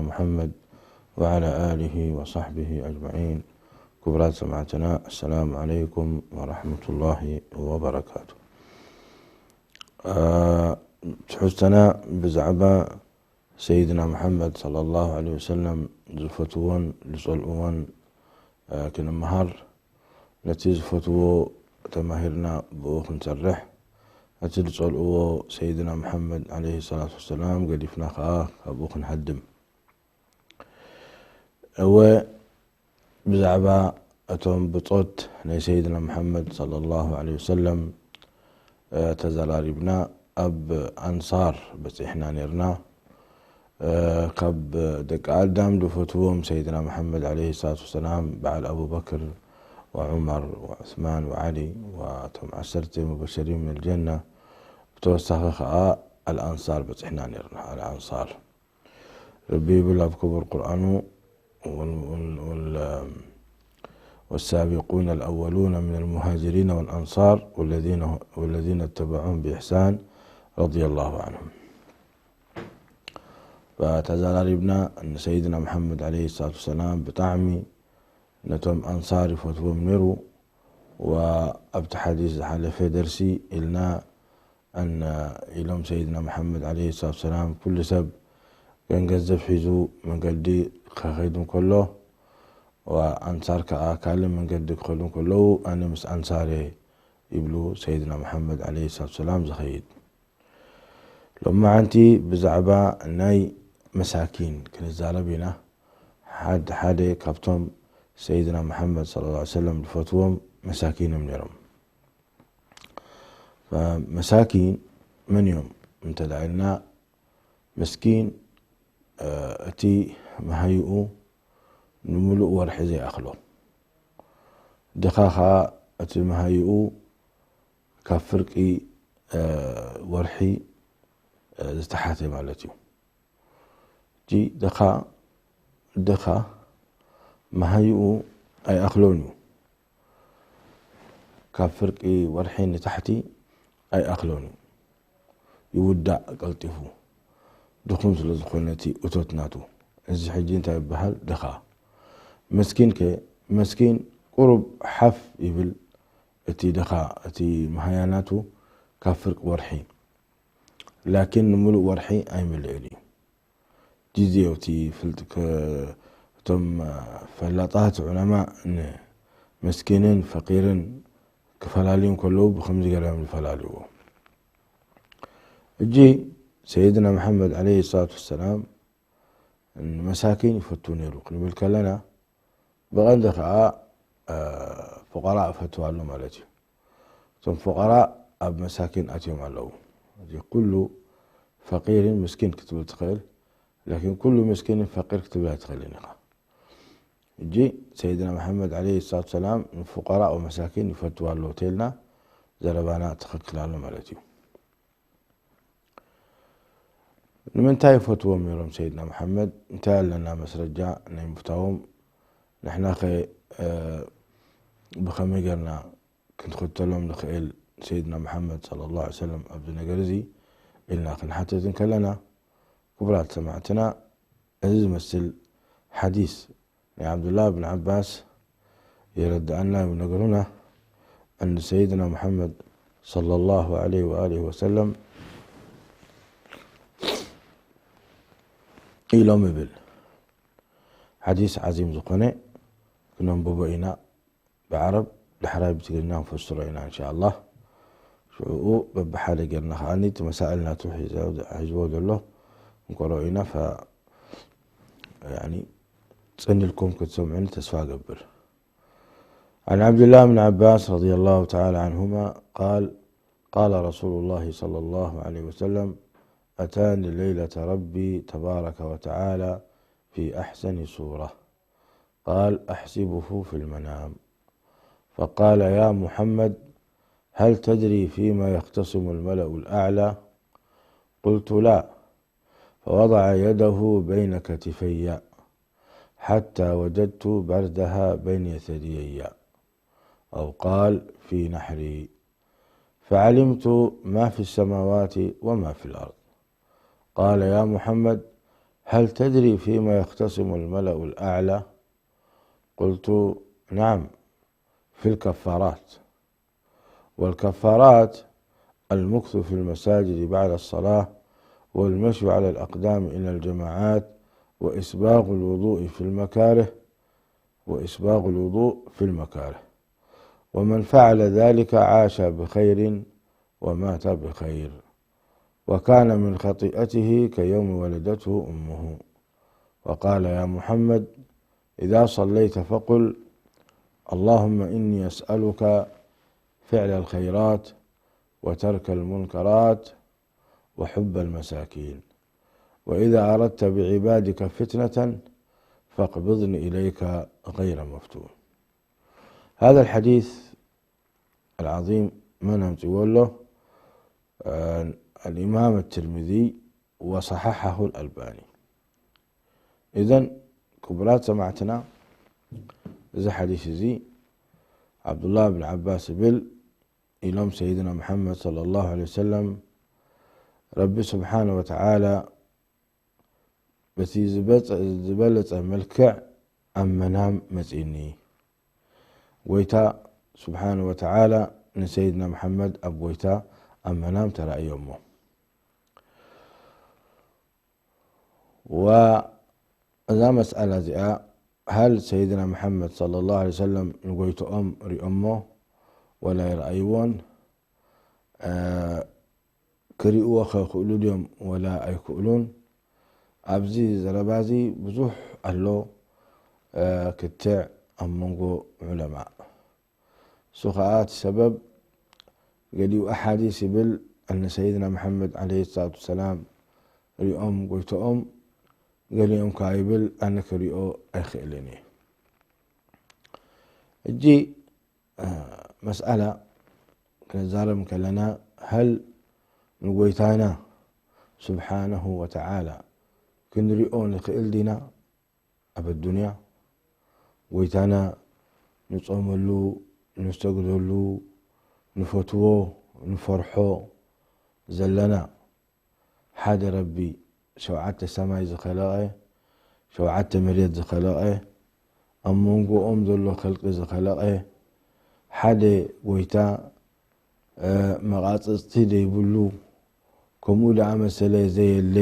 محمد وعلى آله وصحبه أجمعين. ክቡራት ሰማዕትና፣ السلام عليكم ورحمة الله وبركاته. ትሕዝቶና ብዛዕባ ሰይድና መሓመድ صلى الله عليه وسلم ዝፈትዎን ዝጸልእዎን ክንመሃር፣ ነቲ ዝፈትዎ ተማሂርና ብኡ ክንሰርሕ፣ ነቲ ዝጸልእዎ ሰይድና መሓመድ عليه الصلاة والسلام ገዲፍና ከኣ ካብኡ ክንሃድም። እወ፣ ብዛዕባ እቶም ብጾት ናይ ሰይድና መሓመድ صلى الله عليه وسلم ተዘራሪብና። ኣብ ኣንሳር በጺሕና ኔርና። ካብ ደቂ ኣዳም ዝፈትዎም ሰይድና መሓመድ عليه الصلاة والسلام በዓል ኣቡበክር وعمر وعثمان وعلي وቶም ዓሰርተ مبشرين من الجنة، ብተወሳኺ ከኣ ኣልኣንሳር በጺሕና ኔርና። ኣልኣንሳር ربي يقول في كبر قرآنه وال- وال- وال- والسابقون الأولون من المهاجرين والأنصار والذين والذين اتبعوهم بإحسان رضي الله عنهم. فتزاربنا أن سيدنا محمد عليه الصلاة والسلام بطعم نتم أنصار فتوم نيرو وأبت حديث على في درسي إلنا أن إلهم سيدنا محمد عليه الصلاة والسلام كل سب كان قذف حيزو من قلدي خخيدم كله وأنصار كأكال من قلدي خدم كله أنا مس أنصاري يبلو سيدنا محمد عليه الصلاة والسلام زخيد. لما عنتي بزعبا ناي مساكين كنزاربينا حد حد كابتم سيدنا محمد صلى الله عليه وسلم لفتوهم مساكين منيرهم. فمساكين من يوم انت دعينا مسكين أتي مهيئو نملؤ ورح زي أخلو دخاخا أتي مهيئو كفرقي ورحي زتحاتي مالتيو جي دخا دخا مهيئو أي أخلونيو ካብ ፍርቂ ወርሒ ንታሕቲ ኣይኣኽሎን እዩ፣ ይውዳእ ቀልጢፉ፣ ድኹም ስለ ዝኾነ እቲ እቶት ናቱ። እዚ ሕጂ እንታይ ይበሃል? ድኻ። መስኪን ከ? መስኪን ቁሩብ ሓፍ ይብል እቲ ድኻ፣ እቲ መሃያ ናቱ ካብ ፍርቂ ወርሒ። ላኪን ንምሉእ ወርሒ ኣይምልእን እዩ። ጊዜው እቲ ፍልጥ ከ-፣ እቶም ፈላጣት ዑለማ ንመስኪንን ፈቂርን ክፈላልዩ ከለዉ ብኸምዚ ገይሮም ዝፈላልዎ። እጂ ሰይድና መሓመድ ዓለይሂ ሰላቱ ወሰላም ንመሳኪን ይፈቱ ነይሩ ክንብል ከለና፣ ብቐንዲ ኸዓ፣ እ፣ ፉቐራእ ፈትዋ ኣሎ ማለት እዩ። እቶም ፉቐራእ ኣብ መሳኪን ኣትዮም ኣለዉ። እዚ ኩሉ ፈቂርን ምስኪን ክትብል ትኽእል፣ ላኪን ኩሉ ምስኪንን ፈቂር ክትብል ኣይትኽእልን ኢኻ። እጂ ሰይድና መሓመድ ዓለይሂ ሰላቱ ሰላም ንፉቐራእ ወመሳኪን ይፈትዋ ኣለዉ ተይልና፣ ዘረባና ትኽክል ኣሎ ማለት እዩ። ንምንታይ ይፈትዎም ነይሮም ሰይድና መሓመድ? እንታይ ኣለና መስረጃ ናይ ምፍታዎም? ንሕናኸ፣ እ፣ ብኸመይ ጌርና ክንኽተሎም ንኽእል ሰይድና መሓመድ ሰለላሁ ዐለይሂ ወሰለም ኣብዚ ነገር እዚ ኢልና ክንሓትት እንከለና፣ ክቡራት ሰማዕትና፣ እዚ ዝመስል ሓዲስ ናይ ዓብዱላህ ብን ዓባስ የረድኣና እዩ፣ ነገሩና። أن سيدنا محمد صلى الله عليه وآله وسلم ኢሎም ይብል። ሓዲስ ዓዚም ዝኾነ ክነንብቦ ኢና ብዓረብ፣ ዳሕራይ ብትግርኛ ንፈስሮ ኢና እንሻኣላህ። ሽዑኡ በብሓደ ጌርና ከዓኒ እቲ መሳእል ናቱ ሒዘ-፣ ሒዝዎ ዘሎ ክንቀርኦ ኢና። ፈ-፣ ያኒ፣ ጸኒልኩም ክትሰምዑኒ ተስፋ እገብር። عن عبد الله بن عباس رضي الله تعالى عنهما قال: قال رسول الله صلى الله عليه وسلم: أتاني ليلة ربي تبارك وتعالى في أحسن صورة. قال: أحسبه في المنام. فقال: يا محمد، هل تدري فيما يختصم الملأ الأعلى؟ قلت: لا. فوضع يده بين كتفي حتى وجدت بردها بين ثديي، أو قال: في نحري، فعلمت ما في السماوات وما في الأرض. قال: يا محمد، هل تدري فيما يختصم الملأ الأعلى؟ قلت: نعم، في الكفارات. والكفارات المكث في المساجد بعد الصلاة، والمشي على الأقدام إلى الجماعات، وإسباغ الوضوء في المكاره، وإسباغ الوضوء في المكاره، ومن فعل ذلك عاش بخير ومات بخير، وكان من خطيئته كيوم ولدته أمه. وقال: يا محمد، إذا صليت فقل: اللهم إني أسألك فعل الخيرات وترك المنكرات وحب المساكين، وإذا أردت بعبادك فتنة فاقبضني إليك غير مفتون. هذا الحديث العظيم من أمتي له؟ آه، الإمام الترمذي وصححه الألباني. إذن كبرات سمعتنا إذا حديث زي عبد الله بن عباس بل إلهم سيدنا محمد صلى الله عليه وسلم ربي سبحانه وتعالى በቲ ዝበጸ-፣ ዝበለጸ መልክዕ ኣብ መናም መጺእኒ። ጎይታ ስብሓነ ወተዓላ ንሰይድና መሓመድ ኣብ ጎይታ ኣብ መናም ተራእዮሞ። ወእዛ መስኣላ እዚኣ፣ ሃል ሰይድና መሓመድ ሰለላሁ ዐለይሂ ወሰለም ንጎይትኦም ሪኦሞ ወላ ይረኣይዎን? እ፣ ክሪእዎ ከ ክእሉ ድዮም ወላ ኣይክእሉን? ኣብዚ ዘረባ እዚ ብዙሕ ኣሎ፣ እ፣ ክትዕ ኣብ መንጎ ዑለማ። እሱ ኸኣ እቲ ሰበብ ገሊኡ ኣሓዲስ ይብል፣ ኣነ ሰይድና መሓመድ ዓለይሂ ሰላቱ ወሰላም ሪኦም ጎይትኦም፣ ገሊኦም ከኣ ይብል፣ ኣነ ክሪኦ ኣይክእልን እየ። ሕጂ፣ እ፣ መስኣላ ክንዛረብ ከለና፣ ሀል ንጎይታና ስብሓነሁ ወተዓላ ክንሪኦ ንኽእል ዲና? ኣብ ኣዱንያ ጎይታና ንጾመሉ፣ ንሰግደሉ፣ ንፈትዎ፣ ንፈርሖ ዘለና ሓደ ረቢ፣ ሸውዓተ ሰማይ ዝኸለቐ፣ ሸውዓተ መሬት ዝኸለቐ፣ ኣብ መንጎኦም ዘሎ ኸልቂ ዝኸለቐ ሓደ ጎይታ፣ እ፣ መቓጽጽቲ ዘይብሉ፣ ከምኡ ደኣ መሰለ ዘየለ፣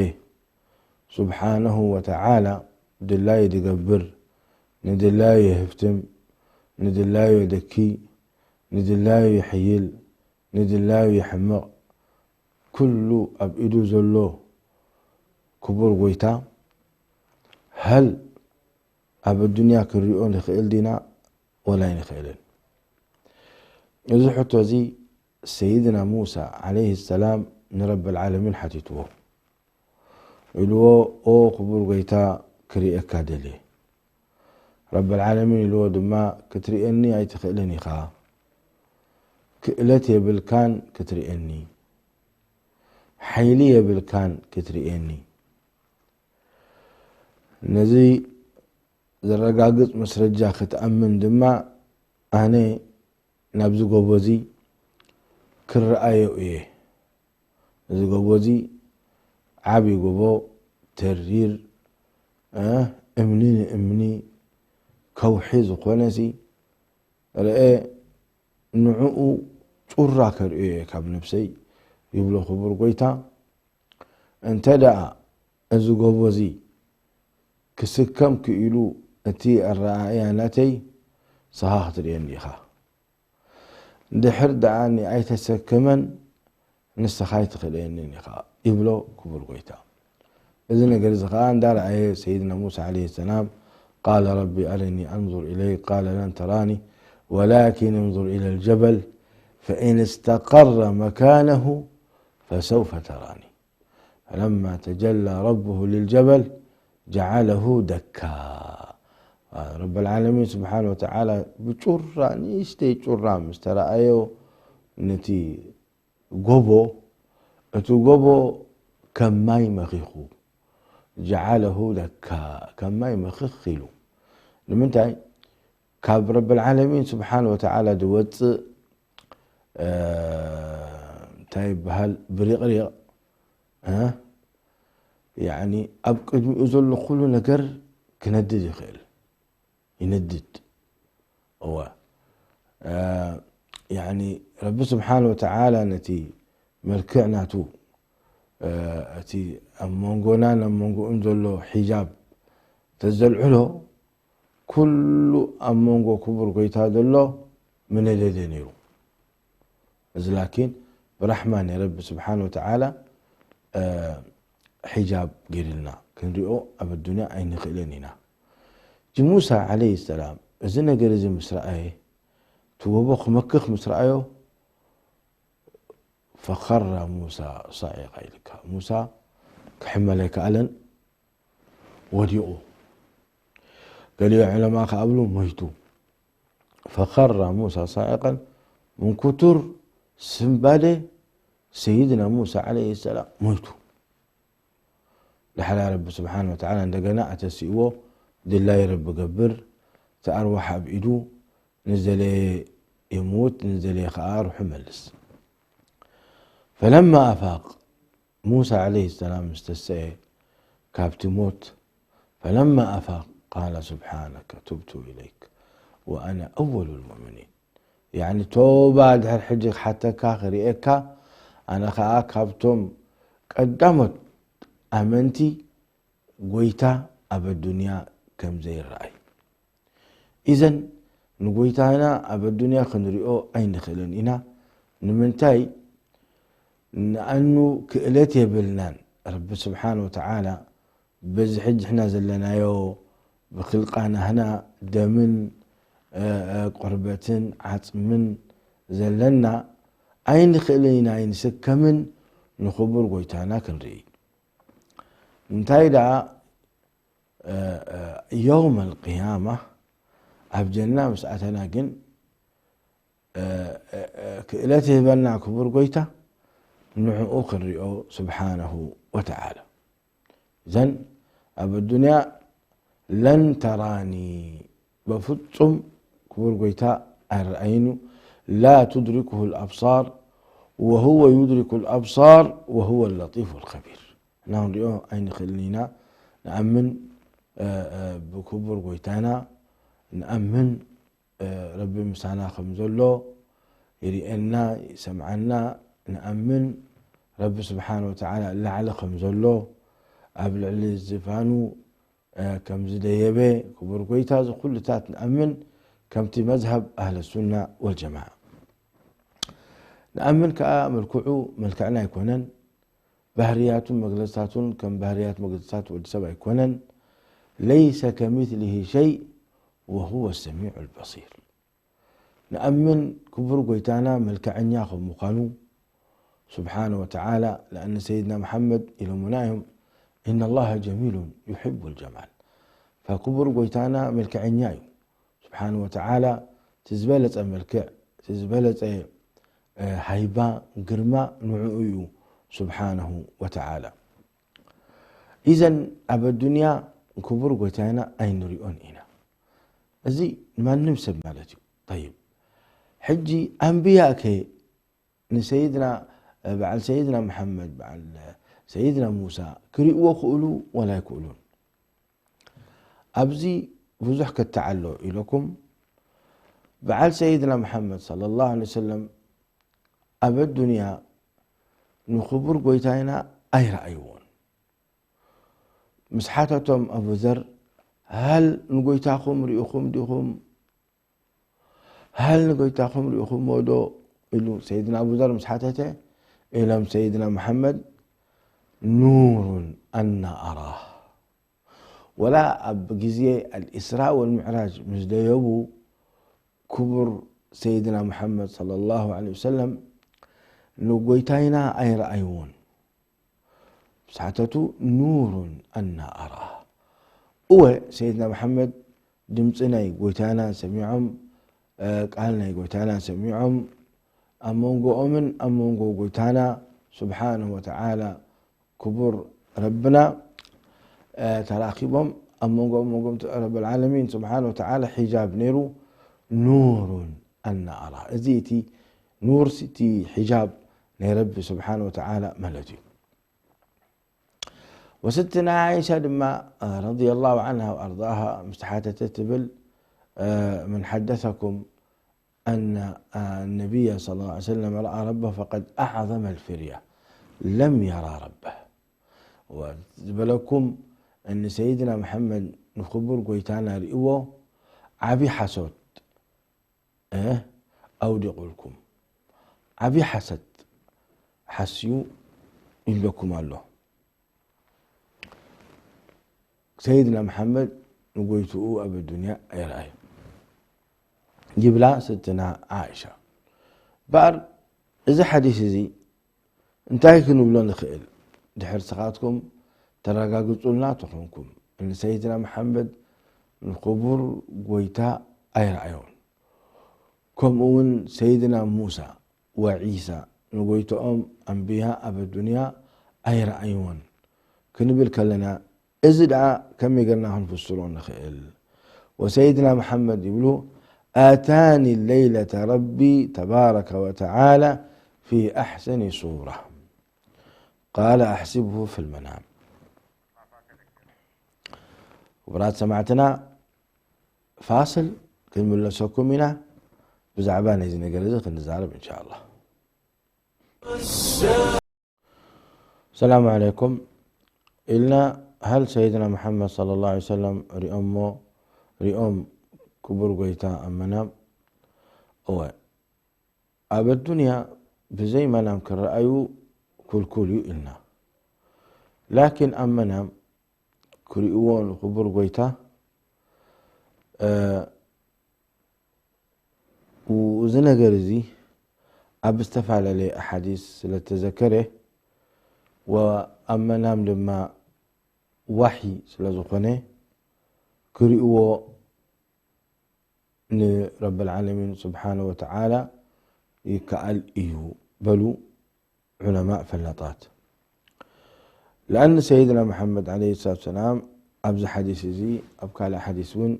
ስብሓነሁ ወተዓላ ድላዩ ድገብር፣ ንድላዩ የህፍትም፣ ንድላዩ የደኪ፣ ንድላዩ የሕይል፣ ንድላዩ የሕምቕ፣ ኩሉ ኣብ ኢዱ ዘሎ ክቡር ጎይታ፣ ሀል ኣብ ኣዱንያ ክንሪኦ ንኽእል ዲና ወላ ኣይንኽእልን? እዚ ሕቶ እዚ ሰይድና ሙሳ ዓለይሂ ሰላም ንረብል ዓለሚን ሓቲትዎ። ኢልዎ፣ "ኦ ክቡር ጎይታ፣ ክርእየካ ደልየ።" ረብል ዓለሚን ኢልዎ ድማ፣ "ክትርእየኒ ኣይትኽእልን ኢኻ። ክእለት የብልካን ክትርእየኒ። ሓይሊ የብልካን ክትርእየኒ።" ነዚ ዘረጋግጽ መስረጃ ክትኣምን ድማ፣ ኣነ ናብዚ ጎቦ እዚ ክረኣዮ እየ። እዚ ጎቦ እዚ ዓቢ ጎቦ፣ ተሪር፣ እ፣ እምኒ ንእምኒ ከውሒ ዝኾነሲ ርአ፣ ንዕኡ ጩራ ከርእዮ እየ ካብ ነብሰይ፣ ይብሎ ክቡር ጎይታ። እንተ ደኣ እዚ ጎቦ እዚ ክስከም ክኢሉ እቲ ኣረኣእያ ናተይ፣ ንስኻ ክትርእየኒ ኢኻ። እንድሕር ደኣ ኣይተሰከመን፣ ንስኻ ኣይትኽእለንን ኢኻ፣ ይብሎ ክቡር ጎይታ። እዚ ነገር እዚ ኸኣ እንዳረኣየ ሰይድና ሙሳ ዓለይሂ ሰላም፣ ቃለ ረቢ ኣሪኒ ኣንዙር ኢለይክ፣ ቃለ ለን ተራኒ ወላኪን እንዙር ኢለል ጀበል ፈኢን እስተቀረ መካነሁ ፈሰውፈ ተራኒ። ፈለማ ተጀላ ረብሁ ልልጀበል ጀዓለሁ ደካ። ረበል ዓለሚን ስብሓነ ወተዓላ ብጩራ፣ ንእሽተይ ጩራ ምስ ተረኣዮ፣ ነቲ ጎቦ፣ እቲ ጎቦ ከም ማይ መኺኹ፣ ጀዓለሁ ደካ፣ ከም ማይ መኽኽ ኢሉ። ንምንታይ? ካብ ረብል ዓለሚን ስብሓነ ወተዓላ ዝወፅእ፣ እ፣ እንታይ ይበሃል? ብሪቕሪቕ፣ እ፣ ያኒ ኣብ ቅድሚኡ ዘሎ ኩሉ ነገር ክነድድ ይኽእል፣ ይነድድ። እወ። እ፣ ያኒ ረቢ ስብሓነ ወተዓላ ነቲ መልክዕ ናቱ፣ እ፣ እቲ ኣብ መንጎናን ኣብ መንጎኡን ዘሎ ሒጃብ ተዘልዕሎ፣ ኩሉ ኣብ መንጎ ክቡር ጎይታ ዘሎ ምነደደ ነይሩ። እዚ ላኪን ብራሕማ ናይ ረቢ ስብሓነ ወተዓላ፣ እ፣ ሒጃብ ገይሩልና ክንሪኦ ኣብ ኣዱንያ ኣይንኽእልን ኢና። እቲ ሙሳ ዓለይሂ ሰላም እዚ ነገር እዚ ምስ ረኣየ፣ እቲ ጎቦ ክመክኽ ምስ ረኣዮ፣ ፈኸረ ሙሳ ሳዒቃ ኢልካ፣ ሙሳ ክሕመል ኣይከኣለን፣ ወዲቑ። ገሊኡ ዑለማ ከኣ ብሉ ሞይቱ። ፈኸረ ሙሳ ሳዒቀን፣ ምን ክቱር ስንባደ ሰይድና ሙሳ ዓለይሂ ሰላም ሞይቱ። ዳሕራ ረቢ ስብሓነ ወተዓላ እንደገና ኣተሲእዎ፣ ድላይ ረቢ ገብር፣ እቲ ኣርዋሕ ኣብ ኢዱ፣ ንዘለየ ይሙት፣ ንዘለየ ከኣ ሩሑ መልስ። ፈለማ ኣፋቅ፣ ሙሳ ዓለይሂ ሰላም ምስ ተሰኤ ካብቲ ሞት፣ ፈለማ ኣፋቅ ቃለ ስብሓነከ ቱብቱ ኢለይክ ወኣነ ኣወሉል ሙእሚኒን። ያኒ ቶባ ድሕር ሕጂ ክሓተካ ክርእየካ፣ ኣነ ኸኣ ካብቶም ቀዳሞት ኣመንቲ ጎይታ ኣብ ኣዱንያ ከም ዘይረኣይ። ኢዘን ንጎይታና ኣብ ኣዱንያ ክንሪኦ ኣይንኽእልን ኢና። ንምንታይ? ንኣኑ ክእለት የብልናን። ረቢ ስብሓን ወተዓላ በዚ ሕጂ ሕና ዘለናዮ ብክልቃ ናህና ደምን፣ እ፣ እ፣ ቆርበትን ዓጽምን ዘለና ኣይንኽእልን ኢና፣ ኣይንስከምን ንኽቡር ጎይታና ክንርኢ። እንታይ ደኣ፣ እ፣ እ፣ የውመል ቅያማ ኣብ ጀና ምስ ኣተና ግን፣ እ፣ እ፣ እ፣ ክእለት ይህበና ክቡር ጎይታ፣ ንዕኡ ክንሪኦ ስብሓነሁ ወተዓላ። እዘን ኣብ ኣዱንያ ለን ተራኒ፣ በፍጹም ክቡር ጎይታ ኣይረኣይን እዩ። ላ ቱድሪኩሁ ልኣብሳር ወሁወ ዩድሪኩ ልኣብሳር ወሁወ ለጢፉ ልኸቢር። እና ክንሪኦ ኣይንኽእልን ኢና። ንኣምን፣ እ፣ እ፣ ብክቡር ጎይታና ንኣምን፣ እ፣ ረቢ ምሳና ከም ዘሎ ይርእየና፣ ይሰምዓና። ንኣምን ረቢ ስብሓን ወተዓላ ላዕሊ ከም ዘሎ፣ ኣብ ልዕሊ ዝፋኑ፣ እ፣ ከም ዝደየበ ክቡር ጎይታ፣ እዚ ኩልታት ንኣምን፣ ከምቲ መዝሃብ ኣህለ ሱና ወልጀማዓ። ንኣምን ከኣ መልክዑ መልክዕና ኣይኮነን፣ ባህርያቱን መግለጽታቱን ከም ባህርያት መግለጽታት ወዲ ሰብ ኣይኮነን። ለይሰ ከሚስሊሂ ሸይ ወሁወ ሰሚዑ ልበሲር። ንኣምን ክቡር ጎይታና መልክዐኛ ከም ምዃኑ ስብሓነ ወተዓላ፣ ለኣነ ሰይድና መሓመድ ኢሎምና እዮም፣ "ኢነ ላሃ ጀሚሉን ዩሒቡ ልጀማል።" ፈክቡር ጎይታና መልክዐኛ እዩ። ስብሓነ ወተዓላ እቲ ዝበለጸ መልክዕ፣ እቲ ዝበለጸ፣ እ፣ ሃይባ፣ ግርማ ንዕኡ እዩ ስብሓነሁ ወተዓላ። ኢዘን ኣብ ኣዱንያ ክቡር ጎይታና ኣይንሪኦን ኢና። እዚ ንማንም ሰብ ማለት እዩ። ጠይብ፣ ሕጂ ኣንብያእከ ንሰይድና፣ በዓል ሰይድና መሓመድ፣ በዓል ሰይድና ሙሳ ክርእይዎ ክእሉ ወላ ኣይክእሉን? ኣብዚ ብዙሕ ከተዓሎ ኢለኩም። በዓል ሰይድና መሓመድ ሰለላሁ ዐለይሂ ወሰለም ኣብ ኣዱንያ ንክቡር ጎይታይና ኣይረኣይዎን። ምስ ሓተቶም ኣቡ ዘር፣ "ሃል ንጎይታኹም ርኢኹም ዲኹም? ሃል ንጎይታኹም ርኢኹምዎ ዶ?" ኢሉ ሰይድና ኣቡ ዘር ምስ ሓተተ፣ ኢሎም ሰይድና መሓመድ፣ "ኑሩን ኣና ኣራህ።" ወላ ኣብ ግዜ ኣልኢስራ ወልምዕራጅ ምስ ደየቡ፣ ክቡር ሰይድና መሓመድ ሰለላሁ ዐለይሂ ወሰለም ንጎይታይና ኣይረኣይዎን። ምስ ሓተቱ፣ "ኑሩን ኣና ኣራህ?" እወ፣ ሰይድና መሓመድ ድምፂ ናይ ጎይታና ሰሚዖም፣ እ፣ ቃል ናይ ጎይታና ሰሚዖም፣ ኣብ መንጎኦምን ኣብ መንጎ ጎይታና ስብሓነሁ ወተዓላ ክቡር ረብና፣ እ፣ ተራኺቦም፣ ኣብ መንጎ፣ ኣብ መንጎ ረብል ዓለሚን ስብሓነ ወተዓላ ሒጃብ ነይሩ። ኑሩን ኣና ኣራ። እዚ እቲ ኑር፣ እቲ ሒጃብ ናይ ረቢ ስብሓነ ወተዓላ ማለት እዩ። ወስትነ ዓይሻ ድማ ረዲየላሁ ዐንሃ ወኣርዳሃ ምስ ተሓተተት ትብል፣ መን ሓደሰኩም ኣነ ነቢያ ሰለላሁ ዐለይሂ ወሰለም ረኣ ረበ ፈቀድ ኣዕዘመ ልፊርያ ለም የራ ረበ ዝበለኩም፣ ንሰይድና መሐመድ ንክቡር ጎይታና ርእዎ ዓቢ ሓሶት ኣውዲቑልኩም፣ ዓቢ ሓሰት ሓስዩ ኢለኩም ኣሎ። ሰይድና መሓመድ ንጎይትኡ ኣብ ኣዱንያ ኣይረኣዩ ይብላ ስትና ዓእሻ። በኣር እዚ ሓዲስ እዚ እንታይ ክንብሎ ንኽእል? ድሕር ስኻትኩም ተረጋግጹልና ተኾንኩም፣ ንሰይድና መሓመድ ንክቡር ጎይታ ኣይረኣዮን። ከምኡ እውን ሰይድና ሙሳ ወዒሳ ንጎይትኦም ኣንብያ ኣብ ኣዱንያ ኣይረኣይዎን ክንብል ከለና፣ እዚ ደኣ ከመይ ጌርና ክንፍስሮ ንኽእል? ወሰይድና መሓመድ ይብሉ፣ ኣታኒ ለይለተ ረቢ ተባረከ ወተዓላ ፊ ኣሕሰኒ ሱራ ቃለ ኣሕሲብሁ ፊ ልመናም። ክቡራት ሰማዕትና፣ ፋስል ክንምለሰኩም ኢና። ብዛዕባ ነዚ ነገር እዚ ክንዛረብ እንሻ ኣላህ። ሰላም ዓለይኩም ኢልና፣ ሃል ሰይድና መሓመድ ሰለላሁ ዐለይሂ ወሰለም ሪኦሞ፣ ሪኦም ክቡር ጎይታ ኣብ መናም? እወ፣ ኣብ ኣዱንያ ብዘይ መናም ክረኣዩ ኩልኩል እዩ ኢልና። ላኪን ኣብ መናም ክርእይዎ ንክቡር ጎይታ፣ እ፣ እዚ ነገር እዚ ኣብ ዝተፈላለየ ኣሓዲስ ስለ ተዘከረ፣ ወኣብ መናም ድማ ዋሒ ስለ ዝኾነ፣ ክርእይዎ ንረብል ዓለሚን ስብሓነ ወተዓላ ይከኣል እዩ በሉ ዑለማእ ፈላጣት። ለኣን ሰይድና መሓመድ ዓለይሂ ሰላቱ ሰላም ኣብዚ ሓዲስ እዚ፣ ኣብ ካልእ ሓዲስ እውን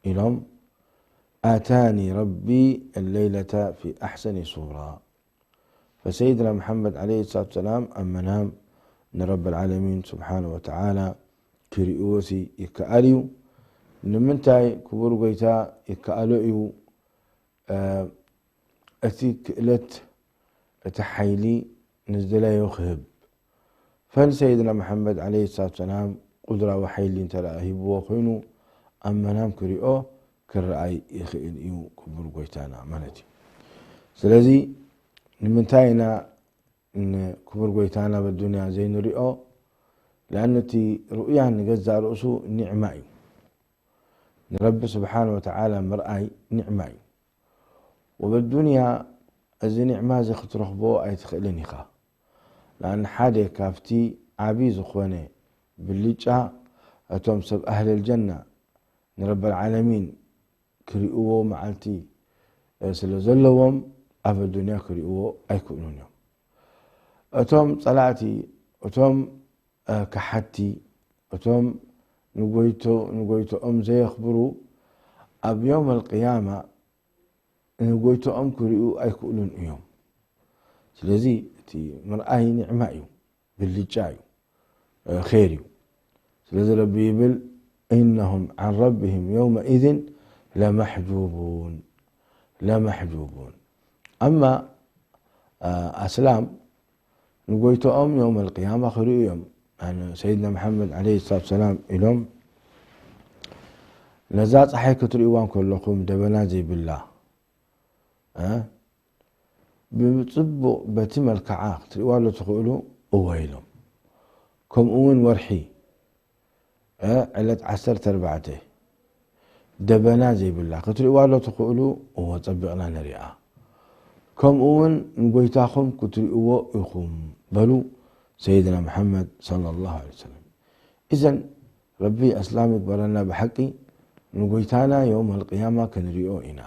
ኢሎም፣ ኣታኒ ረቢ ለይለተ ፊ ኣሕሰኒ ሱራ። ፈሰይድና መሓመድ ዓለይሂ ሰላቱ ሰላም ኣብ መናም ንረብል ዓለሚን ስብሓነ ወተዓላ ክርእይዎ ሲ ይከኣል እዩ። ንምንታይ ክቡር ጎይታ ይከኣሎ እዩ፣ እ፣ እቲ ክእለት፣ እቲ ሓይሊ ንዝደለዮ ክህብ። ፈን ሰይድና መሓመድ ዓለይሂ ሰላቱ ሰላም ቁድራዊ ሓይሊ እንተ ደኣ ሂብዎ ኮይኑ፣ ኣብ መናም ክሪኦ ክረኣይ ይኽእል እዩ ክቡር ጎይታና ማለት እዩ። ስለዚ ንምንታይ ኢና ንክቡር ጎይታና ኣብ ኣዱንያ ዘይንሪኦ? ለኣን እቲ ሩእያ ንገዛእ ርእሱ ኒዕማ እዩ። ንረቢ ስብሓነ ወተዓላ ምርኣይ ኒዕማ እዩ። ወበዱንያ እዚ ኒዕማ እዚ ክትረኽቦ ኣይትኽእልን ኢኻ። ለኣን ሓደ ካብቲ ዓቢ ዝኾነ ብልጫ እቶም ሰብ ኣህለል ጀና ንረበል ዓለሚን ክርእይዎ መዓልቲ ስለ ዘለዎም፣ ኣብ ኣዱንያ ክርእይዎ ኣይክእሉን እዮም። እቶም ጸላእቲ፣ እቶም ከሓድቲ፣ እቶም ንጎይቶ-፣ ንጎይቶኦም ዘየኽብሩ፣ ኣብ ዮም ኣልቅያማ ንጎይቶኦም ክርእዩ ኣይክእሉን እዮም። ስለዚ እቲ ምርኣይ ኒዕማ እዩ፣ ብልጫ እዩ፣ እ፣ ኸይር እዩ። ስለዚ ረቢ ይብል፣ "ኢነሁም ዓን ረቢሂም የውመኢዝን ለመሕጁቡን፣ ለመሕጁቡን።" ኣማ፣ እ፣ ኣስላም ንጎይቶኦም የውም ኣልቅያማ ክርእዩ እዮም። ኣነ፣ ሰይድና መሓመድ ዓለይሂ ሰላቱ ሰላም ኢሎም፣ ነዛ ጸሓይ ክትርእይዋ እንከለኹም ደበና ዘይብላ፣ እ፣ ብጽቡቕ በቲ መልክዓ ክትርእይዋ ዶ ትኽእሉ? እወ ኢሎም። ከምኡ እውን ወርሒ፣ እ፣ ዕለት ዓሰርተ ኣርባዕተ ደበና ዘይብላ ክትርእይዋ ዶ ትኽእሉ? እወ፣ ጸቢቕና ንሪኣ። ከምኡ እውን ንጎይታኹም ክትርእይዎ ኢኹም በሉ ሰይድና መሓመድ ሰለላሁ ዐለይሂ ወሰለም። ኢዘን ረቢ ኣስላም ይግበረና ብሓቂ፣ ንጎይታና የውም ኣልቅያማ ክንሪኦ ኢና።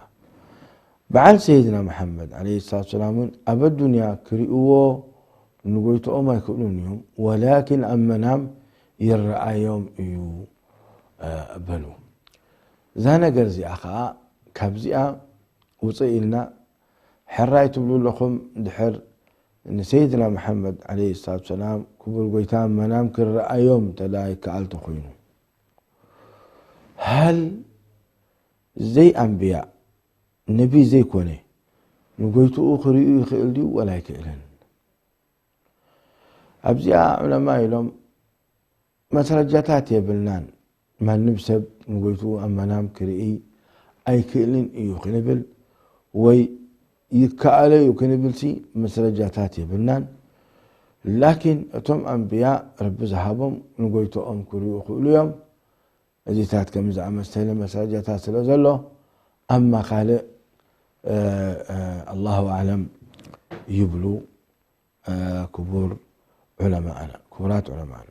በዓል ሰይድና መሓመድ ዓለይሂ ሰላቱ ሰላም እውን ኣብ ኣዱንያ ክርእይዎ ንጎይትኦም ኣይክእሉን እዮም፣ ወላኪን ኣብ መናም ይረኣዮም እዩ፣ እ፣ በሉ። እዛ ነገር እዚኣ ኸዓ ካብዚኣ ውፅእ ኢልና ሕራይ ትብሉ ኣለኹም ድሕር ንሰይድና መሓመድ ዓለይሂ ሰላቱ ሰላም ክቡር ጎይታ መናም ክረኣዮም እንተ ደኣ ይከኣል ተኾይኑ፣ ሃል ዘይኣንብያ፣ ነቢ ዘይኮነ፣ ንጎይትኡ ክርእዩ ይኽእል ድዩ ወላ ኣይክእልን? ኣብዚኣ ዑለማ ኢሎም፣ መስረጃታት የብልናን። ማንም ሰብ ንጎይትኡ ኣብ መናም ክርኢ ኣይክእልን እዩ ክንብል ወይ ይከኣሎ እዩ ክንብልሲ መስረጃታት የብልናን። ላኪን እቶም ኣንብያ ረቢ ዝሃቦም ንጎይትኦም ክርእዩ ይኽእሉ እዮም። እዚታት ከም ዝኣመሰለ መስረጃታት ስለ ዘሎ፣ ኣማ ካልእ፣ እ፣ እ፣ ኣላሁ ኣዕለም ይብሉ፣ እ፣ ክቡር ዑለማእና፣ ክቡራት ዑለማእና።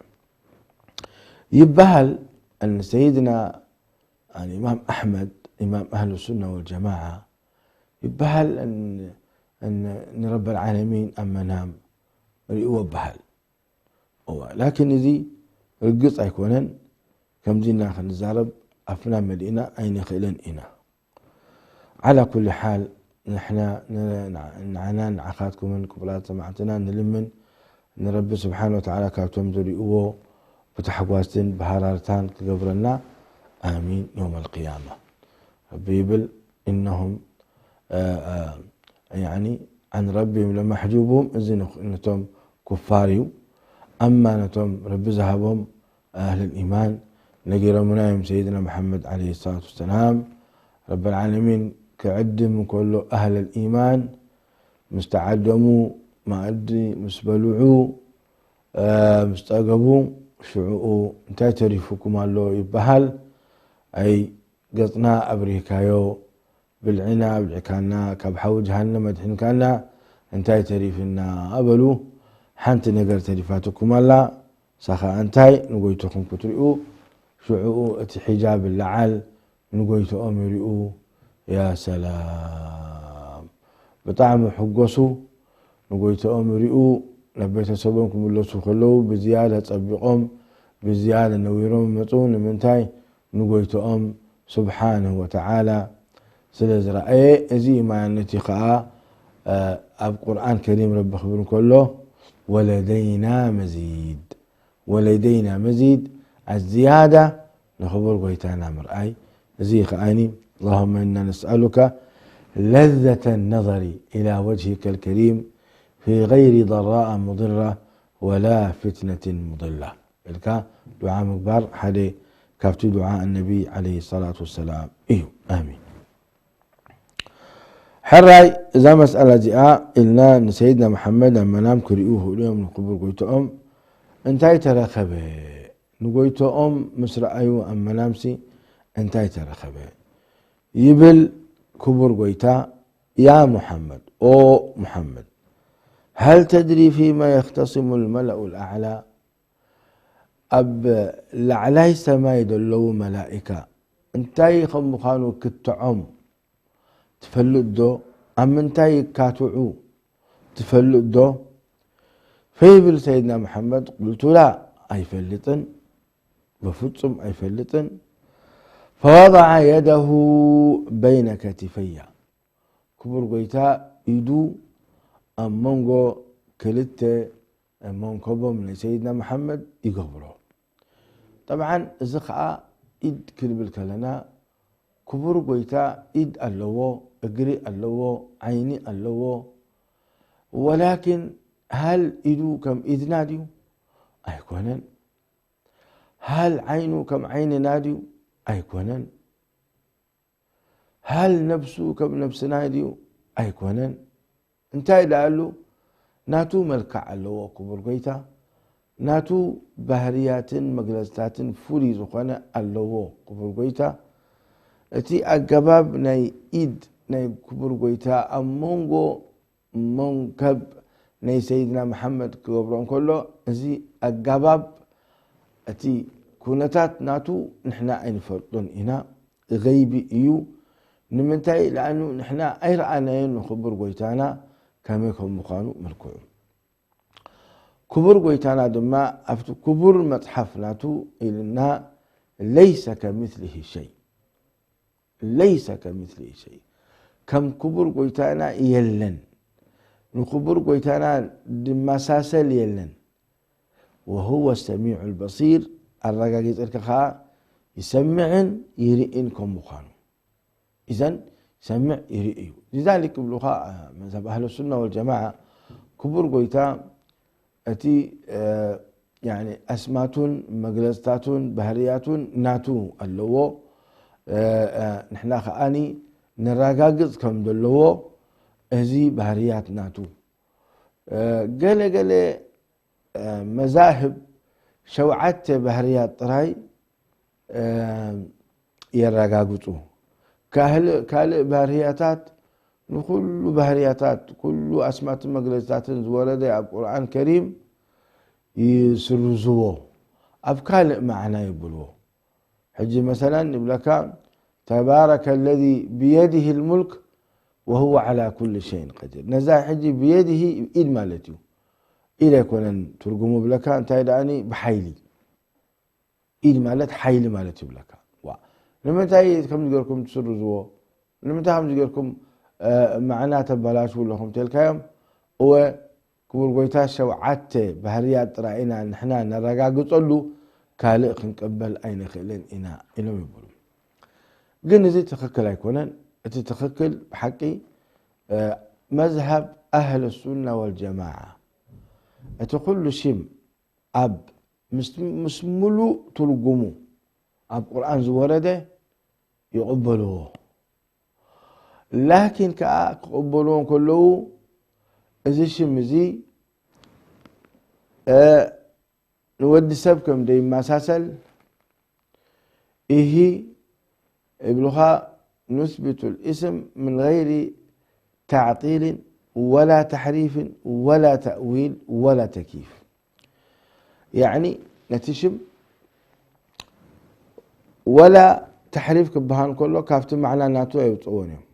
ይበሃል፣ እን ሰይድና፣ ኣን ኢማም ኣሕመድ፣ ኢማም ኣህሉ ሱና ወልጀማዓ፣ ይበሃል፣ እን፣ እን ንረበል ዓለሚን ኣብ መናም ርእይዎ ይበሃል። እዋ፣ ላኪን እዚ ርግጽ ኣይኮነን። ከምዚ ኢልና ክንዛረብ ኣፍና መሊእና ኣይንኽእልን ኢና። ዓላ ኩሊ ሓል፣ ንሕና ን-፣ ንዓናን ንዓኻትኩምን ክቡራት ሰማዕትና ንልምን፣ ንረቢ ስብሓነ ወተዓላ ካብቶም ዝርእይዎ ብታሕጓስን ብሃራርታን ክገብረና። ኣሚን። የውመል ቅያማ ረቢ ይብል፣ እነሁም፣ እ፣ እ፣ ያኒ፣ ዓን ረቢሂም ለመሕጁቡን፣ እዚ ንኽ-፣ ነቶም ኩፋር እዩ። ኣማ ነቶም ረቢ ዝሃቦም ኣህለል ኢማን ነጊሮምና እዮም። ሰይድና መሓመድ ዓለይሂ ሰላቱ ወሰላም፣ ረብል ዓለሚን ክዕድም እንከሎ ኣህለል ኢማን ምስ ተዓደሙ፣ መኣዲ ምስ በልዑ፣ እ፣ ምስ ጸገቡ፣ ሽዑኡ እንታይ ተሪፉኩም ኣሎ ይበሃል። ኣይ ገጽና ኣብሪህካዮ፣ ብልዕና ኣብሊዕካና፣ ካብ ሓዊ ጀሃነም ኣድሒንካና፣ እንታይ ተሪፍና? በሉ። ሓንቲ ነገር ተሪፋትኩም ኣላ። እሳ ኸኣ እንታይ? ንጎይቶኹም ክትሪኡ። ሽዑኡ እቲ ሒጃብ ይለዓል፣ ንጎይቶኦም ይሪኡ። ያ ሰላም! ብጣዕሚ ሕጎሱ። ንጎይቶኦም ይሪኡ። ናብ ቤተሰቦም ክምለሱ ከለዉ ብዝያዳ ጸቢቖም፣ ብዝያዳ ነዊሮም ይመጹ። ንምንታይ? ንጎይቶኦም ስብሓነሁ ወተዓላ ስለ ዝረኣየ። እዚ እዩ ማያነቲ ኸኣ፣ እ፣ ኣብ ቁርኣን ከሪም ረቢ ክብል እንከሎ፣ "ወለደይና መዚድ፣ ወለደይና መዚድ"፣ ኣዝያዳ ንኽቡር ጎይታና ምርኣይ። እዚ ከኣኒ፣ اللهم إنا نسألك لذة النظر إلى وجهك الكريم في غير ضراء مضرة ولا فتنة مضلة ኢልካ ዱዓ ምግባር ሓደ ካብቲ ዱዓ ኣነቢ ዓለይሂ ሰላቱ ወሰላም እዩ። ኣሚን። ሕራይ፣ እዛ መስኣላ እዚኣ ኢልና ንሰይድና መሓመድ ኣብ መናም ክርእዩ ይኽእሉ እዮም ንክቡር ጎይትኦም። እንታይ ተረኸበ? ንጎይትኦም ምስ ረኣዩ ኣብ መናምሲ እንታይ ተረኸበ? ይብል ክቡር ጎይታ፣ ያ ሙሓመድ፣ ኦ ሙሓመድ፣ ሃል ተድሪ ፊማ የኽተሲሙ ልመላኡ ልኣዕላ፣ ኣብ ላዕላይ ሰማይ ዘለዉ መላኢካ እንታይ ከም ምዃኑ ክትዖም ትፈልጥ ዶ? ኣብ ምንታይ ይካትዑ ትፈልጥ ዶ? ፈይብል ሰይድና መሓመድ፣ ቁልቱ ላ፣ ኣይፈልጥን፣ በፍጹም ኣይፈልጥን። ፈወضዐ የደሁ በይነ ከቲፈያ፣ ክቡር ጎይታ ኢዱ ኣብ መንጎ ክልተ መንከቦም ናይ ሰይድና መሓመድ ይገብሮ። ጠብዓን እዚ ኸኣ ኢድ ክንብል ከለና፣ ክቡር ጎይታ ኢድ ኣለዎ፣ እግሪ ኣለዎ፣ ዓይኒ ኣለዎ። ወላኪን ሃል ኢዱ ከም ኢድና ድዩ? ኣይኮነን። ሃል ዓይኑ ከም ዓይንና ድዩ? ኣይኮነን። ሃል ነብሱ ከም ነብስና ድዩ? ኣይኮነን። እንታይ ደኣ ኣሉ? ናቱ መልክዕ ኣለዎ ክቡር ጎይታ፣ ናቱ ባህርያትን መግለጽታትን ፍሉይ ዝኾነ ኣለዎ ክቡር ጎይታ። እቲ ኣገባብ ናይ ኢድ ናይ ክቡር ጎይታ ኣብ መንጎ መንከብ ናይ ሰይድና መሓመድ ክገብሮ እንከሎ፣ እዚ ኣገባብ፣ እቲ ኩነታት ናቱ ንሕና ኣይንፈልጦን ኢና፣ ገይቢ እዩ። ንምንታይ? ለኣኑ ንሕና ኣይረኣናዮን ንክቡር ጎይታና ከመይ ከም ምዃኑ መልክዑ። ክቡር ጎይታና ድማ ኣብቲ ክቡር መጽሓፍ ናቱ ኢልና፣ ለይሰ ከሚስሊሂ ሸይ፣ ለይሰ ከሚስሊሂ ሸይ፣ ከም ክቡር ጎይታና የለን። ንክቡር ጎይታና ድመሳሰል የለን። وهو السميع البصير ኣረጋጊጽልካ ኸኣ ይሰምዕን ይርእን ከም ምዃኑ። إذن يسمع يرئي لذلك ይብሉኻ መዝሀብ ኣህለ ሱና ወልጀማዓ ክቡር ጎይታ እቲ ኣስማቱን መግለፅታቱን ባህርያቱን ናቱ ኣለዎ። ንሕና ከዓኒ ነረጋግፅ ከም ዘለዎ እዚ ባህርያት ናቱ። ገለ ገለ መዛህብ ሸውዓተ ባህርያት ጥራይ የረጋግፁ። ካልእ ባህርያታት ንኩሉ ባህርያታት ኩሉ ኣስማትን መግለፅታትን ዝወረደ ኣብ ቁርኣን ከሪም ይስርዝዎ፣ ኣብ ካልእ ማዕና ይብልዎ። ሕጂ መሰለን ይብለካ ተባረከ ለዚ ብየድህ ልሙልክ ወሁወ ዓላ ኩል ሸይን ቀዲር። ነዛ ሕጂ ብየድህ ኢድ ማለት እዩ። ኢድ ኣይኮነን ትርጉሙ ብለካ እንታይ ደኣኒ ብሓይሊ ኢድ ማለት ሓይሊ ማለት ይብለካ። ንምንታይ ከምዚ ገርኩም ትስርዝዎ? ንምንታይ ከምዚ ገርኩም ማዕና ተበላሽው ኣለኹም ተልካዮም? እወ ክቡር ጎይታ ሸውዓተ ባህርያት ጥራይ ኢና ንሕና ነረጋግጸሉ፣ ካልእ ክንቀበል ኣይንኽእልን ኢና ኢሎም ይብሉ። ግን እዚ ትኽክል ኣይኮነን። እቲ ትኽክል ብሓቂ መዝሃብ ኣህል ሱና ወልጀማዓ እቲ ኩሉ ሽም ኣብ ምስ ሙሉእ ትርጉሙ ኣብ ቁርኣን ዝወረደ ይቕበልዎ። ላኪን ከኣ ክቕበልዎ ከለዉ እዚ ሽም እዚ ንወዲ ሰብ ከም ዘይመሳሰል ኢሂ እብልኻ ኑስቢቱ ልእስም ምን ገይሪ ተዕጢልን ወላ ተሕሪፍን ወላ ተእዊል ወላ ተኪፍ። ያዕኒ ነቲ ሽም ወላ ተሕሪፍ ክበሃል ከሎ ካብቲ ማዕና ናቱ ኣየውፅእዎን እዮም።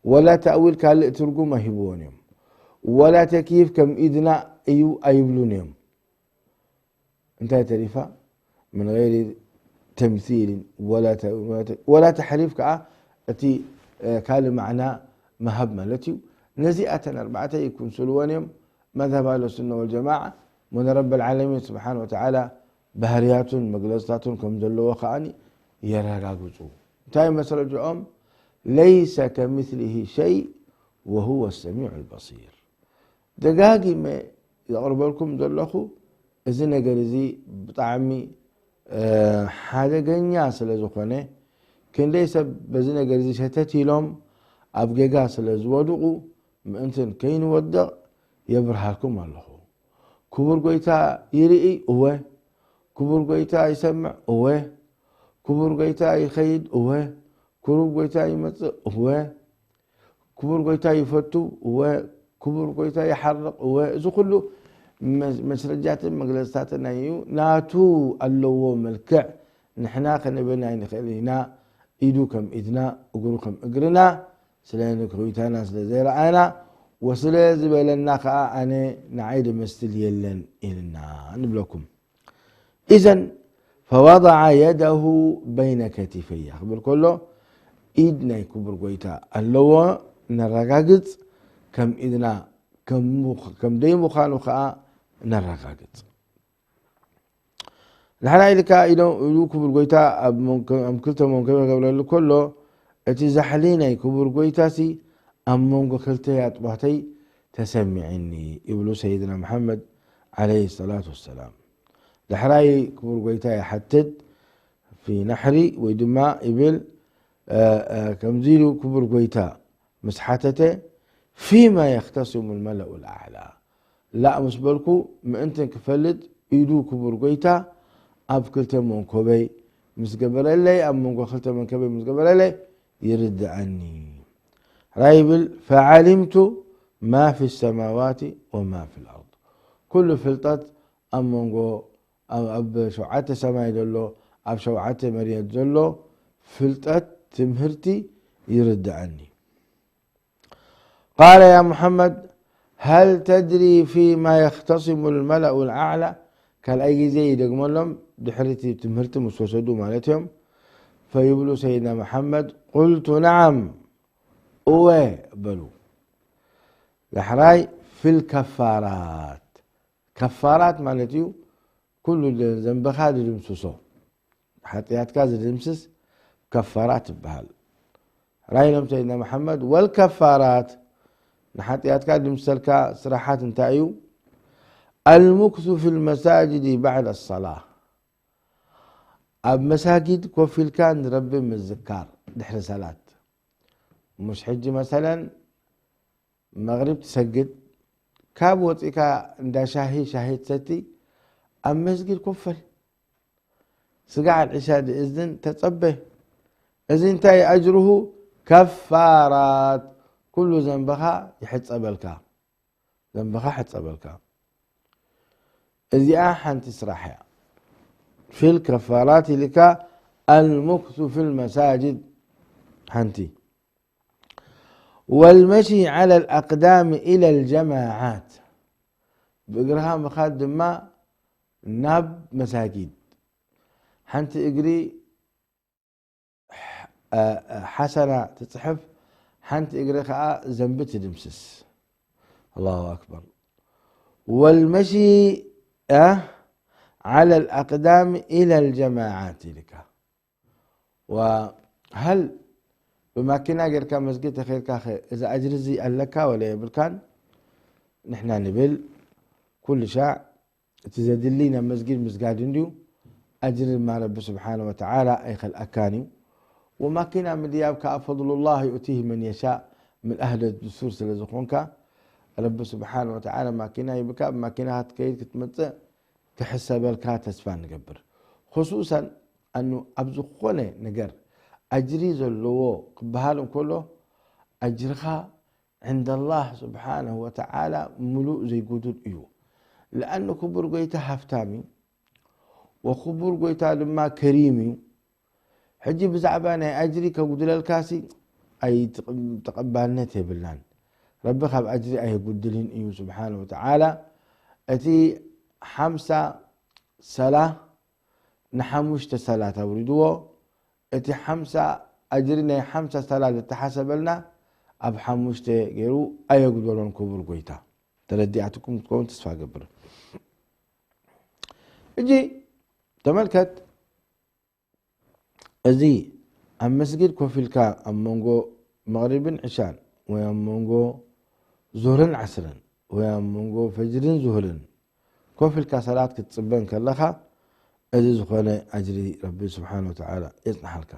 ወላ ተእዊል ካልእ ትርጉም ኣይህብዎን እዮም። ወላ ተኪፍ ከም ኢድና እዩ ኣይብሉን እዮም። እንታይ ተሪፋ? ምን ገይሪ ተምሲልን ወላ ተሕሪፍ ከዓ እቲ ካልእ ማዕና ምሃብ ማለት እዩ። ነዚኣተን ኣርባዕተ ይኩንስልወን እዮም። መዝሀብ ኣህለ ሱና ወልጀማዓ ሞነ ረብ ልዓለሚን ስብሓን ወተዓላ ባህርያቱን መግለፅታቱን ከም ዘለዎ ከዓኒ የረጋግፁ። እንታይ መስረጅኦም? ለይሰ ከምስሊሂ ሸይ ወሁወ ሰሚዑ ልበሲር። ደጋጊመ ዘቕርበልኩም ዘለኹ እዚ ነገር እዚ ብጣዕሚ ሓደገኛ ስለ ዝኾነ ክንደይ ሰብ በዚ ነገር እዚ ሸተት ኢሎም ኣብ ጌጋ ስለ ዝወድቑ ምእንትን ከይንወድቕ የብርሃልኩም ኣለኹ። ክቡር ጎይታ ይርኢ እወ፣ ክቡር ጎይታ ይሰምዕ እወ፣ ክቡር ጎይታ ይኸይድ እወ፣ ክቡር ጎይታ ይመጽእ እወ፣ ክቡር ጎይታ ይፈቱ እወ፣ ክቡር ጎይታ ይሓርቕ እወ። እዚ ኩሉ መስረጃትን መግለፅታትን ናይ እዩ ናቱ ኣለዎ መልክዕ። ንሕና ከነበና ኣይንኽእል ኢና። ኢዱ ከም ኢድና እግሩ ከም እግርና ስለ ንክዊታና ስለ ዘይረኣና ወስለ ዝበለና ከዓ ኣነ ንዓይ ድመስል የለን ኢልና ንብለኩም። إذن فوضع يده بين كتفيه ክብል ከሎ ኢድ ናይ ክቡር ጎይታ ኣለዎ ነረጋግጽ። ከም ኢድና ከም ዘይምዃኑ ከዓ ነረጋግጽ። ንሕና ኢልካ ኢሉ ክቡር ጎይታ ኣብ ክልተ መንከበ ገብረሉ ከሎ እቲ ዛሕሊ ናይ ክቡር ጎይታ ሲ ኣብ መንጎ ክልተ ኣጥባተይ ተሰሚዕኒ ይብሉ ሰይድና መሓመድ ዓለይሂ ሰላቱ ወሰላም። ዳሕራይ ክቡር ጎይታ ይሓትት ፊ ናሕሪ ወይ ድማ ይብል ከምዚ ኢሉ ክቡር ጎይታ ምስ ሓተተ ፊማ የኽተስሙ ልመለኡ ልኣዕላ ላእ ምስ በልኩ ምእንትን ክፈልጥ ኢዱ ክቡር ጎይታ ኣብ ክልተ መንኮበይ ምስ ገበረለይ ኣብ መንጎ ክልተ መንኮበይ ምስ ገበረለይ ይርድኣኒ። ራይ ይብል ፈዓሊምቱ ማ ፊ ሰማዋት ወማ ፊ ልኣርድ ኩሉ ፍልጠት ኣብ መንጎ ኣብ ሸውዓተ ሰማይ ዘሎ ኣብ ሸውዓተ መርየት ዘሎ ፍልጠት ትምህርቲ ይርድኣኒ። ቃለ ያ ሙሓመድ ሀል ተድሪ ፊማ የኽተስሙ ልመላኡ ልኣዕላ ካልኣይ ግዜ ይደግመሎም ድሕሪ እቲ ትምህርቲ ምስ ወሰዱ ማለት እዮም። ፈይብሉ ሰይድና መሓመድ ቁልቱ ነዓም እወ በሉ። ዳሕራይ ፊል ከፋራት። ከፋራት ማለት እዩ ኩሉ ዘንብኻ ዝድምስሶ፣ ሓጥያትካ ዝድምስስ ከፋራት ይበሃል። ራይ ኢሎም ሰይድና መሓመድ፣ ወልከፋራት፣ ንሓጥያትካ ድምሰልካ ስራሓት እንታይ እዩ? المكث في المساجد بعد الصلاة، ኣብ መሳጊድ ኮፍ ኢልካ ንረቢ ምዝካር ድሕሪ ሰላት። ሙሽ ሕጂ መሰለን መቕሪብ ትሰግድ፣ ካብ ወፂእካ እንዳ ሻሂ ሻሂ ትሰቲ፣ ኣብ መስጊድ ኮፍ በል። ስጋዕ ኣልዕሻ ድእዝን ተጸበ። እዚ እንታይ ኣጅሩሁ? ከፋራት፣ ኩሉ ዘንብኻ ይሕጸበልካ። ዘንብኻ ሕጸበልካ። እዚኣ ሓንቲ ስራሕ እያ። ፊል ከፋራት ኢልካ፣ المكث في المساجد ሓንቲ። والمشي على الأقدام إلى الجماعات، ብእግርኻ ምኻድ ድማ ናብ መሳጊድ። ሓንቲ እግሪ ሓሰና ትጽሕፍ፣ ሓንቲ እግሪ ከኣ ዘንቢ ትድምስስ። ኣላሁ ኣክበር። والمشي على الأقدام إلى الجماعات ኢልካ። وهل ብማኪና ጌርካ መስጊድ ተኸይድካ ኸ እዚ ኣጅሪ እዚ ኣለካ ወላ የብልካን? ንሕና ንብል ኩሉ ሻዕ እቲ ዘድሊ ናብ መስጊድ ምስጋድ እንድዩ፣ ኣጅሪ ድማ ረቢ ስብሓነ ወተዓላ ኣይኸልኣካን እዩ። ወማኪና ምድያብ ከኣ ፈድሉላህ ዩእቲህ መን የሻእ፣ ምልኣህ ደሱር ስለ ዝኾንካ ረቢ ስብሓነ ወተዓላ ማኪና ይብካ፣ ብማኪና ክትከይድ ክትመጽእ ክሕሰበልካ ተስፋ ንገብር። ኹሱሰን ኣኑ ኣብ ዝኾነ ነገር ኣጅሪ ዘለዎ ክበሃል እንከሎ ኣጅርኻ ዕንደ ኣላህ ስብሓነሁ ወተዓላ ምሉእ ዘይጉዱል እዩ። ለኣኑ ክቡር ጎይታ ሃፍታም እዩ፣ ወክቡር ጎይታ ድማ ከሪም እዩ። ሕጂ ብዛዕባ ናይ ኣጅሪ ከጉድለልካሲ ኣይ ተቐባልነት የብልናን። ረቢ ካብ ኣጅሪ ኣየጉድልን እዩ ስብሓነሁ ወተዓላ። እቲ ሓምሳ ሰላ ንሓሙሽተ ሰላት ኣውሪድዎ። እቲ ሓምሳ ኣጅሪ ናይ ሓምሳ ሰላት ዝተሓሰበልና ኣብ ሓሙሽተ ገይሩ ኣየጉደሎን ክቡር ጎይታ። ተረዲኣትኩም ክትከውን ተስፋ ገብር። እጂ ተመልከት፣ እዚ ኣብ መስጊድ ኮፍ ኢልካ ኣብ መንጎ መቕሪብን ዕሻን ወይ ኣብ መንጎ ዙህርን ዓስርን ወይ ኣብ መንጎ ፈጅርን ዙህርን ኮፍ ኢልካ ሰላት ክትጽበ እንከለኻ፣ እዚ ዝኾነ ኣጅሪ ረቢ ስብሓነ ወተዓላ የጽንሓልካ።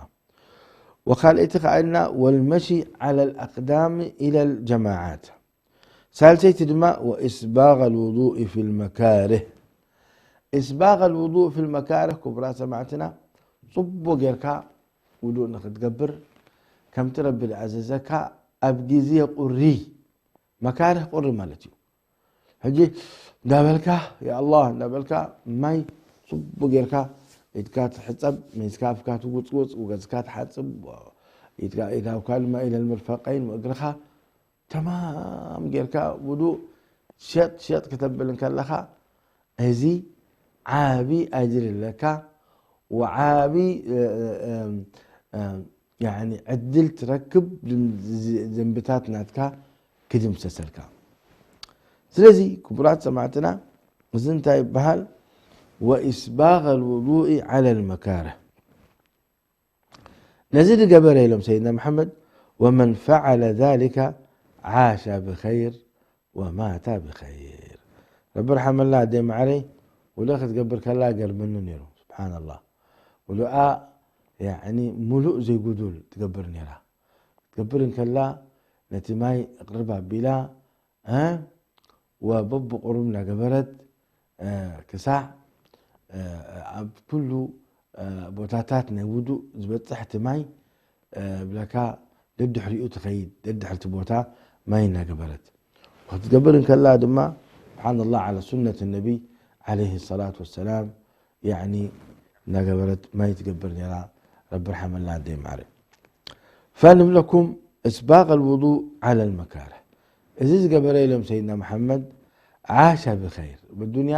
ወካልኣይቲ ከኣ ኢልና፣ ወልመሺ ዓላ ልኣቅዳም ኢላ ልጀማዓት። ሳልሰይቲ ድማ፣ ወእስባግ ልውዱእ ፊ ልመካርህ። እስባግ ልውዱእ ፊ ልመካርህ፣ ክቡራት ሰማዕትና፣ ጽቡቕ ጌርካ ውዱእ ንኽትገብር፣ ከምቲ ረቢ ዝኣዘዘካ፣ ኣብ ግዜ ቁሪ፣ መካርህ ቁሪ ማለት እዩ። ሕጂ እንዳበልካ፣ ያ ኣላህ እንዳበልካ፣ ማይ ጽቡቕ ጌርካ ኢድካ ትሕጸብ፣ ሜስካ ኣፍካ ትጉጽጉጽ፣ ገጽካ ትሓጽብ፣ ኢድካ፣ ኢድ ኣውካ ድማ ኢለ ልምርፈቀይን፣ እግርኻ ተማም ጌርካ ውዱእ ሸጥ ሸጥ ክተብል እንከለኻ፣ እዚ ዓቢ ኣጅሪ ኣለካ፣ ወዓቢ፣ እ፣ እ፣ እ፣ እ፣ ያኒ ዕድል ትረክብ፣ ድም-፣ ዝ-፣ ዘንብታት ናትካ ክድምሰሰልካ። ስለዚ ክቡራት ሰማዕትና፣ እዚ እንታይ ይበሃል? ወኢስባግ ልውዱእ ዓላ ልመካርህ። ነዚ ዝገበረ ኢሎም ሰይድና መሓመድ፣ ወመን ፈዓለ ዛሊከ ዓሸ ብኸይር ወማተ ብኸይር። ረቢ ርሓመላ ኣደይ ማዕረይ፣ ውዱእ ክትገብር ከላ ገርመኒ ነይሩ። ስብሓንላህ። ውዱኣ ያዕኒ ሙሉእ ዘይጉዱል ትገብር ነይራ። ክትገብር እንከላ ነቲ ማይ እቕርብ ኣቢላ፣ እ፣ ወበብቑሩብ እናገበረት፣ እ፣ ክሳዕ፣ እ፣ ኣብ ኩሉ፣ እ፣ ቦታታት ናይ ውዱእ ዝበጽሕ እቲ ማይ፣ እ፣ ብለካ ደድሕሪኡ ትኸይድ፣ ደድሕሪ እቲ ቦታ ማይ እናገበረት። ወክትገብር እንከላ ድማ፣ ስብሓንላህ፣ ዓላ ሱነት ነቢ ዓለይሂ ሰላቱ ወሰላም፣ ያዕኒ እናገበረት ማይ ትገብር ነይራ። ረቢ ርሓመላ ኣደይ ማዕረ። ፈንብለኩም እስባቅ ልውዱእ ዓላ ልመካርህ። እዚ ዝገበረ ኢሎም ሰይድና መሓመድ ዓሻ ብኸይር፣ ብዱንያ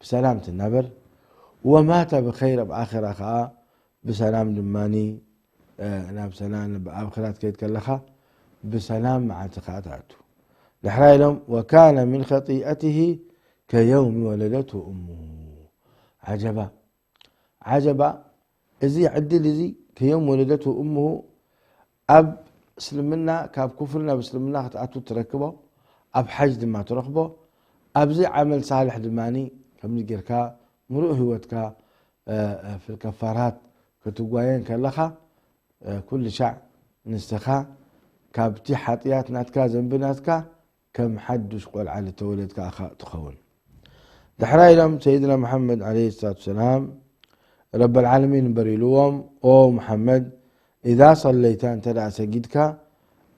ብሰላም ትናበር፣ ወማተ ብኸይር፣ ኣብ ኣኼራ ኸዓ ብሰላም ድማኒ፣ እ፣ ናብ ሰላም፣ ኣብ ኣኼራ ትከይድ ከለኻ ብሰላም መዓልቲ ኸዓ ትኣቱ። ድሕራይ ኢሎም ወካነ ምን ኸጢአትሂ ከየውሚ ወለደቱ እሙሁ። ዓጀባ ዓጀባ፣ እዚ ዕድል እዚ ከየውሚ ወለደቱ እሙሁ፣ ኣብ እስልምና ካብ ኩፍሪ ናብ እስልምና ክትኣቱ ትረክቦ፣ ኣብ ሓጅ ድማ ትረክቦ። ኣብዚ ዓመል ሳልሕ ድማ ከምዚ ጌርካ ምሉእ ህይወትካ ፊልከፋራት ክትጓየን ከለኻ፣ ኩሉ ሻዕ ንስኻ ካብቲ ሓጥያት ናትካ ዘንቢ ናትካ ከም ሓዱሽ ቆልዓ ዝተወለድካ ኢኻ ትኸውን። ድሕራ ኢሎም ሰይድና መሓመድ ዓለይሂ ሰላቱ ሰላም ረበል ዓለሚን እምበር ኢልዎም፣ ኦ መሓመድ፣ ኢዛ ሰለይታ፣ እንተ ደኣ ሰጊድካ፣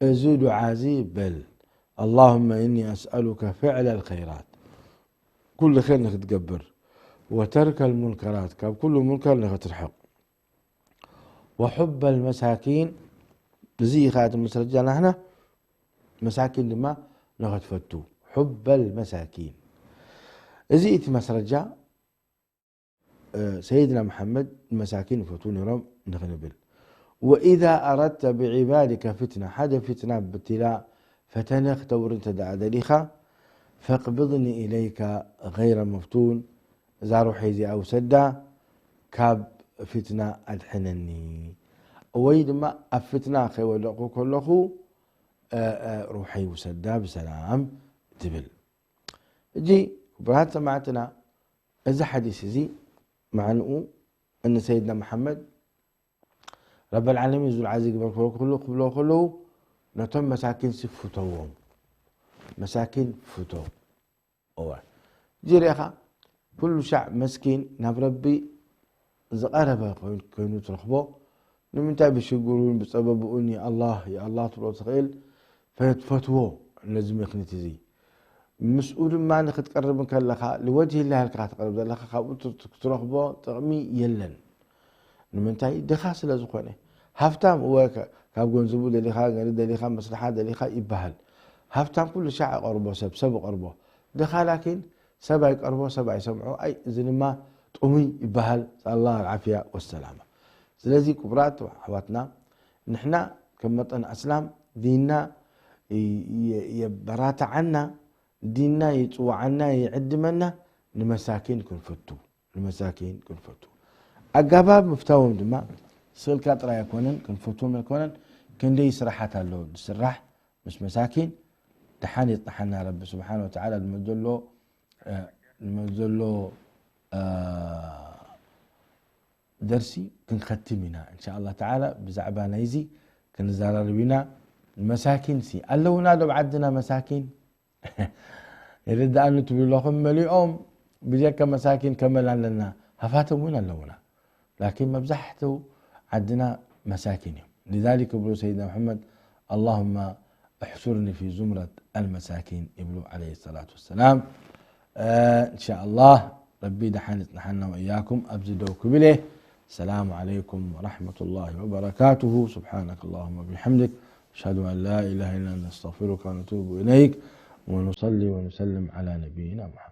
እዚ ዱዓ እዚ በል፣ ኣላሁመ ኢኒ ኣስኣሉከ ፍዕለ ልኸይራት፣ ኩሉ ኸይር ንክትገብር፣ ወተርከ ልሙንከራት፣ ካብ ኩሉ ሙንከር ንክትርሕቕ፣ ወሑበ ልመሳኪን፣ እዚ እዩ ከዓ እቲ መስረጃ ናህና፣ መሳኪን ድማ ንኽትፈቱ፣ ሑበል መሳኪን። እዚ እቲ መስረጃ፣ እ፣ ሰይድና መሓመድ ንመሳኪን ይፈትዉ ነይሮም ንኽንብል። ወኢዛ ኣረድተ ብዒባድከ ፍትና፣ ሓደ ፍትና ብትላ ፈተነ ክተውሪ እንተ ደኣ ደሊኻ፣ ፈቅብድኒ ኢለይካ ገይረ መፍቱን፣ እዛ ሩሐይ እዚኣ ውሰዳ፣ ካብ ፍትና ኣድሕነኒ፣ ወይ ድማ ኣብ ፍትና ከይወደቕኩ ከለኹ፣ እ፣ እ፣ ሩሐይ ውሰዳ ብሰላም ትብል። እጂ ክቡራት ሰማዕትና፣ እዚ ሓዲስ እዚ መዓንኡ እኒ ሰይድና መሓመድ ረበል ዓለሚን እዚ ዱዓ እዚ ግበር ክብሎ ከሎ-፣ ክብሎ ከለዉ ነቶም መሳኪን ሲ ፍተዎም። መሳኪን ፍቶ። እወ። እዚ ርኢኻ ኩሉ ሻዕ መስኪን ናብ ረቢ ዝቐረበ ኮይኑ፣ ኮይኑ ትረኽቦ። ንምንታይ ብሽግሩን ብጸበብኡን ያ ኣላህ፣ ያ ኣላህ ትብሎ ትኽእል፣ ፈትፈትዎ ነዚ ምኽኒት እዚ። ምስኡ ድማ ንክትቀርብ እንከለኻ፣ ልወጅሂላህ ኢልካ ክትቀርብ ዘለኻ፣ ካብኡ ት-፣ ት-፣ ክትረኽቦ ጥቕሚ የለን። ንምንታይ? ድኻ ስለ ዝኾነ። ሃፍታም፣ እወ፣ ከ-፣ ካብ ገንዘቡ ደሊኻ፣ ገለ ደሊኻ፣ መስርሓ ደሊኻ ይበሃል። ሃፍታም ኩሉ ሻዕ ይቐርቦ ሰብ፣ ሰብ ይቐርቦ። ድኻ ላኪን ሰብ ኣይቀርቦ፣ ሰብ ኣይሰምዖ። ኣይ፣ እዚ ድማ ጥሙይ ይበሃል። ኣላህ ኣልዓፍያ ወሰላማ። ስለዚ ክቡራት ኣሕዋትና፣ ንሕና ከም መጠን ኣስላም ዲንና ይ-፣ የ-፣ የበራትዓና፣ ዲንና ይጽውዓና፣ ይዕድመና፣ ንመሳኪን ክንፈቱ፣ ንመሳኪን ክንፈቱ። ኣገባብ ምፍታዎም ድማ ስእልካ ጥራይ ኣይኮነን፣ ክንፈትዎም ኣይኮነን፣ ክንደይ ስራሓት ኣሎ ዝስራሕ ምስ መሳኪን። ደሓን የጽንሓና ረቢ ስብሓነ ወተዓላ። ንመት ዘሎ፣ እ፣ ንመት ዘሎ፣ እ፣ ደርሲ ክንኸትም ኢና። እንሻ ኣላህ ተዓላ ብዛዕባ ናይዚ ክንዘራረብ ኢና። መሳኪን ሲ ኣለውና ዶ ኣብ ዓድና መሳኪን? ይርድኣኒ ትብሉ ኣለኹም። መሊኦም ብጀካ መሳኪን ከመል ኣለና፣ ሃፋትም እውን ኣለውና። ላኪን መብዛሕትኡ ዓድና መሳኪን እዮም። لذلك ይብሉ ሰይድና መሐመድ፣ ኣላሁመ እሕሹርኒ ፊ ዙምረት ኣልመሳኪን ይብሉ ዓለይሂ ሰላቱ ወሰላም። እ፣ እንሻ ኣላህ ረቢ ደሓን ይጽንሓና ወእያኩም። ኣብዚ ደው ክብል እየ። السلام عليكم ورحمة الله وبركاته. سبحانك اللهم وبحمدك. أشهد أن لا إله إلا أنت نستغفرك ونتوب إليك. ونصلي ونسلم على نبينا محمد.